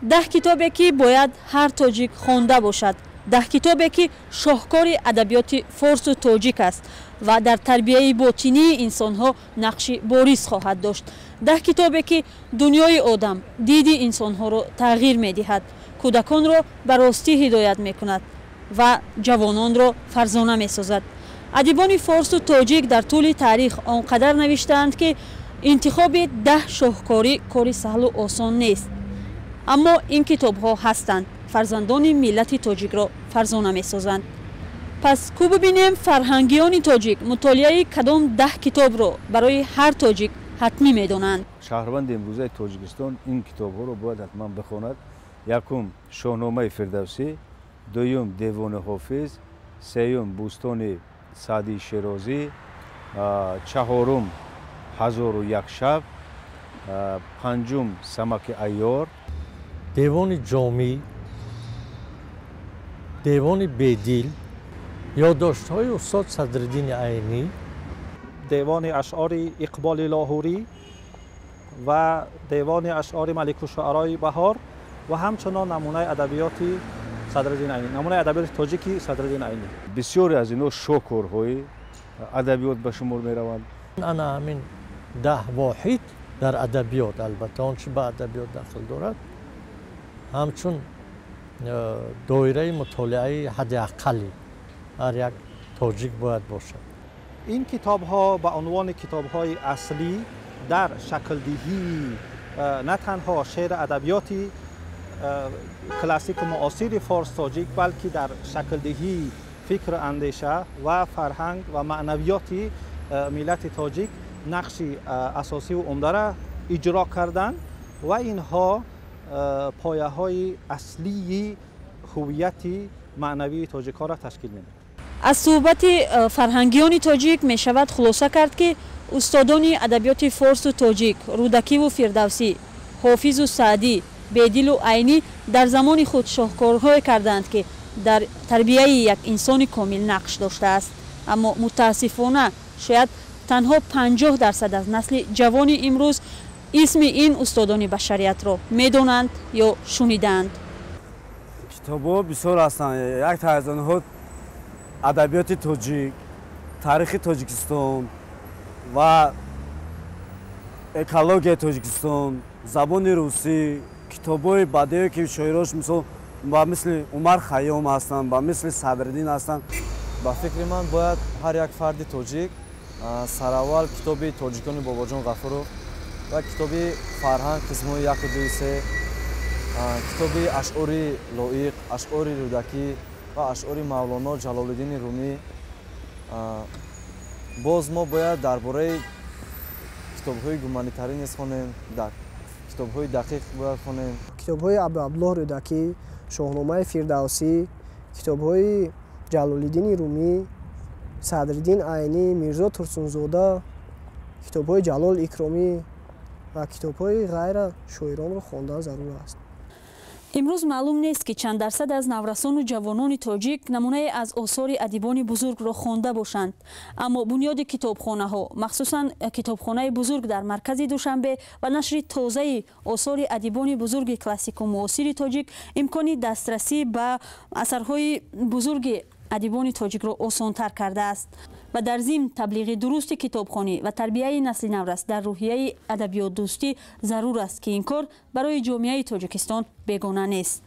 10 китобе ки бояд ҳар тоҷик хонда бошад, 10 китобе ки шоҳкори адабиёти форсу тоҷик аст ва дар тарбияи ботинии инсонҳо нақши бориз хоҳад дошт. 10 китобе ки дунёи одам, диди инсонҳоро тағйир медиҳад, кӯдаконро ба ростӣ ҳидоят мекунад ва ҷавононро фарзона месозад. Адибони форсу тоҷик дар тӯли таърих он қадар навиштаанд, ки интихоби 10 шоҳкорӣ кори саҳлу осон нест. Аммо ин китобҳо ҳастанд, фарзандони миллати тоҷикро фарзона месозанд. Пас ку бибинем фарҳангиёни тоҷик мутолиаи кадом 10 китобро барои ҳар тоҷик ҳатмӣ медонанд. Шаҳрванди имрӯзаи Тоҷикистон ин китобҳоро бояд ҳатман бихонад. Якум Шоҳномаи Фирдавсӣ, дуюм Девони Ҳофиз, сеюм Бӯстони Саъдии Шерозӣ, чаҳорум 1001 шаб, панҷум Самаки Айёр, Девони Ҷомӣ, Девони Бедил, ёддоштҳои устод Садриддини Айнӣ, Девони ашъори Иқболи Лоҳурӣ ва Девони ашъори Маликушуарои Баҳор ва ҳамчунон намунаи адабиёти Садриддин Айнӣ, намунаи адабиёти тоҷики Садриддин Айнӣ. Бисёре аз инҳо шоҳкорҳои адабиёт ба шумор мераванд. Ана ҳамин 10 воҳид дар адабиёт, албатта он чи ба адабиёт дахл дорад, ҳамчун доираи мутолиаи ҳадди аққали ҳар як тоҷик бояд бошад. Ин китобҳо ба унвони китобҳои аслӣ дар шаклдиҳии на танҳо шеър адабиёти классику муосири форс тоҷик, балки дар шаклдиҳии фикру андеша ва фарҳанг ва маънавиёти миллати тоҷик нақши асосиву умдара иҷро карданд ва инҳо пояҳои аслии ҳувияти маънавии тоҷикҳоро ташкил медиҳанд. Аз суҳбати фарҳангиёни тоҷик мешавад хулоса кард, ки устодони адабиёти форсу тоҷик Рӯдакиву Фирдавсӣ, Ҳофизу Саъдӣ, Бедилу Айнӣ дар замони худ шоҳкорҳое карданд, ки дар тарбияи як инсони комил нақш доштааст. Аммо мутаассифона шояд танҳо 50% аз насли ҷавони имрӯз исми ин устодони башариятро медонанд ё шунидаанд. Китобҳо бисёр ҳастанд. Якта аз онҳо адабиёти тоҷик, таърихи Тоҷикистон ва экологияи Тоҷикистон, забони русӣ, китобҳои бадеое ки шоирош мисол ба мисли Умар Хайём ҳастанд, ба мисли Садриддин ҳастанд. Ба фикри ман бояд ҳар як фарди тоҷик сараввал китоби тоҷикони Бобоҷон Ғафуров ва китоби фарҳанг қисмҳои 1, 2, 3, китоби ашъори Лоиқ, ашъори Рӯдакӣ ва ашъори Мавлоно Ҷалолиддини Румӣ. Боз мо бояд дар бораи китобҳои гуманитарӣ низ хонем, китобҳои дақиқ бояд хонем. Китобҳои Абуабдуллоҳ Рӯдакӣ, Шоҳномаи Фирдавсӣ, китобҳои Ҷалолиддини Румӣ, Садриддин Айнӣ, Мирзо Турсунзода, китобҳои Ҷалол Икромӣ ва китобҳои ғайра шоиронро хондан зарур аст. Имрӯз маълум нест, ки чанд дарсад аз наврасону ҷавонони тоҷик намунае аз осори адибони бузургро хонда бошанд. Аммо бунёди китобхонаҳо, махсусан китобхонаи бузург дар маркази Душанбе ва нашри тозаи осори адибони бузурги классику муосири тоҷик имкони дастрасӣ ба асарҳои бузурги адибони тоҷикро осонтар кардааст ва дар зимн таблиғи дурусти китобхонӣ ва тарбияи насли наврас дар рӯҳияи адабиётдӯстӣ зарур аст, ки ин кор барои ҷомеаи Тоҷикистон бегона нест.